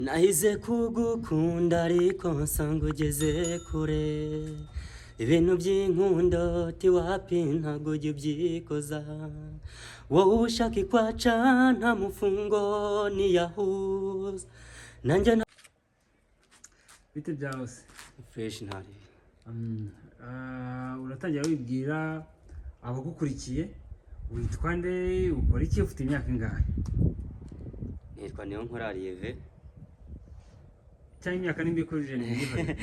Nahize kugukunda ariko nsanga ugeze kure. Ibintu by'inkundo tiwapi, ntabwo ujya ubyikoza. Wowe ushaka ikwaca nta mufungo niyahuza nanjye nta. Bite byawe se? Fresh, ntari. Uratangira wibwira abagukurikiye: witwa nde, ukora iki, ufite imyaka ingahe? Nitwa Niyonkora Lieve. Cyangwa imyaka nimba ikujije ntibihore.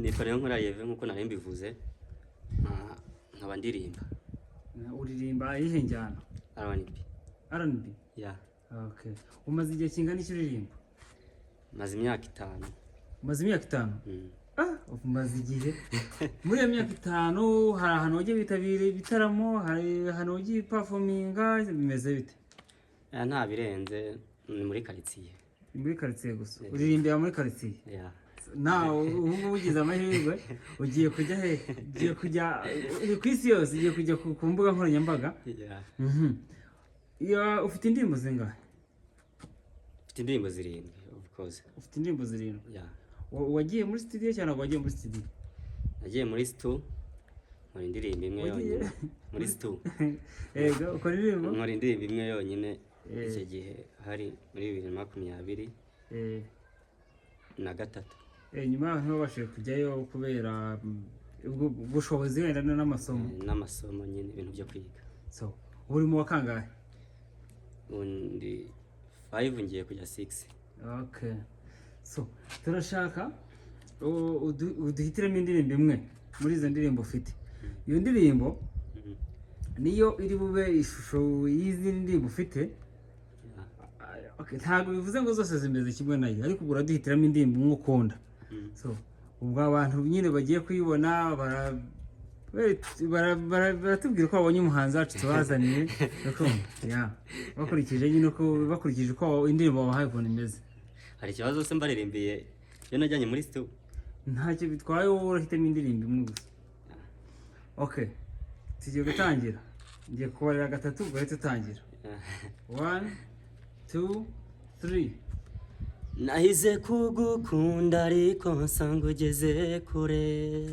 Nitwa Niyonkora Lieve nk'uko nari mbivuze. Nkaba ndirimba. Uririmba iyihe njyana? R&B. R&B? Yeah. Okay. Umaze igihe kingana iki uririmba? Maze imyaka 5. Umaze imyaka 5? Mm. Ah, umaze igihe. Muri iyo myaka 5 hari ahantu wagiye witabira ibitaramo, hari ahantu wagiye performinga, bimeze bite? Aya nta birenze, ni muri karitsiye. Ni muri karitsiye gusa? Uririmbira muri karitsiye? Yeah. Nawe ubu ngubu ugize amahirwe, ugiye kujya he? Ugiye kujya, uri ku isi yose, ugiye kujya ku mbuga nkoranyambaga. Yeah. Ufite indirimbo zingahe? Mfite indirimbo zirindwi, of course. Ufite indirimbo zirindwi? Yeah. Wagiye muri studio cyangwa ntabwo wagiye muri studio? Nagiye muri stu, nkora indirimbo imwe Wagiye? yonyine muri stu. Yego, ukora indirimbo? Nkora indirimbo imwe yonyine. Icyo gihe hari muri 2023. Nyuma yaho ntiwabashije kujyayo kubera ubwo bushobozi wenda n'amasomo? N'amasomo nyine, ibintu byo kwiga. So ubu uri mu wa kangahe? Ubu ndi 5, ngiye kujya 6. Okay, so turashaka uduhitiremo indirimbo imwe muri izo ndirimbo ufite. Iyo ndirimbo niyo iri bube ishusho y'izindi ndirimbo ufite. Okay, ntabwo bivuze ngo zose zimeze kimwe nayo, ariko ubwo uraduhitiramo indirimbo imwe ukunda. So ubwo abantu nyine bagiye kuyibona baratubwira ko babonye umuhanzi wacu tubazaniye. Urukundo, yeah. Bakurikije nyine uko, bakurikije uko indirimbo babahaye ukuntu imeze. Hari ikibazo se mbaririmbiye iyo najyanye muri stu? Ntacyo bitwaye, wowe urahitamo indirimbo imwe gusa. Okay, tugiye gutangira. Ngiye kubarira gatatu, ugahita utangira. One, two, three. Nahize kugukunda ariko nsanga ugeze kure.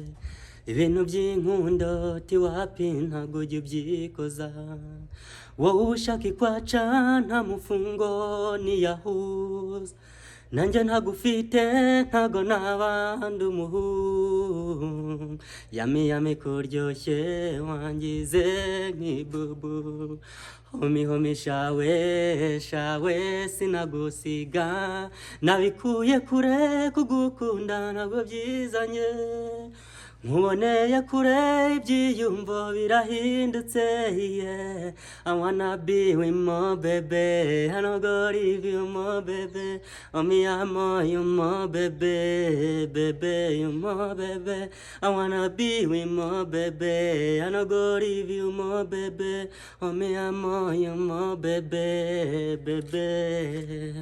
Ibintu by'inkundo tiwapi, ntabwo ujya ubyikoza. Wowe ushaka ikwaca nta mufungo niyahuza nanjye ntagufite, ntago nabandi umuhungu. Yummy yummy, kuryoshye wangize nk'ibubu. Homi homi, shawe shawe, sinagusiga. Nabikuye kure kugukunda, ntabwo byizanye. Nkuboneye kure, ibyiyumvo birahindutse, yeah. I wanna be with more baby, I no go leave you more baby. Oh mi amo you more baby, baby you more baby. I wanna be with more baby, I no go leave you more baby. Oh mi amo you more baby, baby.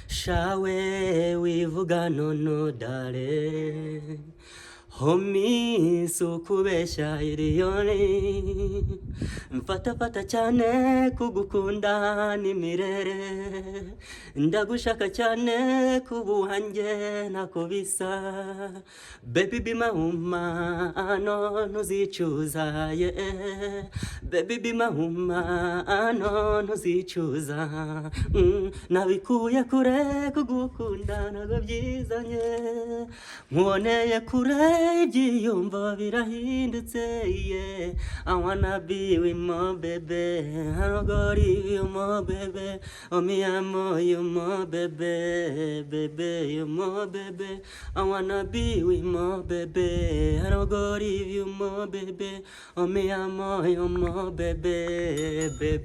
Shawe wivuga no dare. Homi, si ukubeshya iriyoni. Mfata fata cyane kugukunda n'imirere. Ndagushaka cyane kubuhanjye, ntako bisa. Baby be my woman, no ntuzicuza, yeah. Baby be my woman, no ntuzicuza. Nabikuye kure kugukunda, ntabwo byizanye. Nkuboneye kure, ibyiyumvo birahindutse, yeah. I wanna be with more baby, I don't go leave you more baby. Oh me amo you more baby, baby you more baby. I wanna be with more baby, I don't go leave you more baby. Oh me amo you more baby, baby.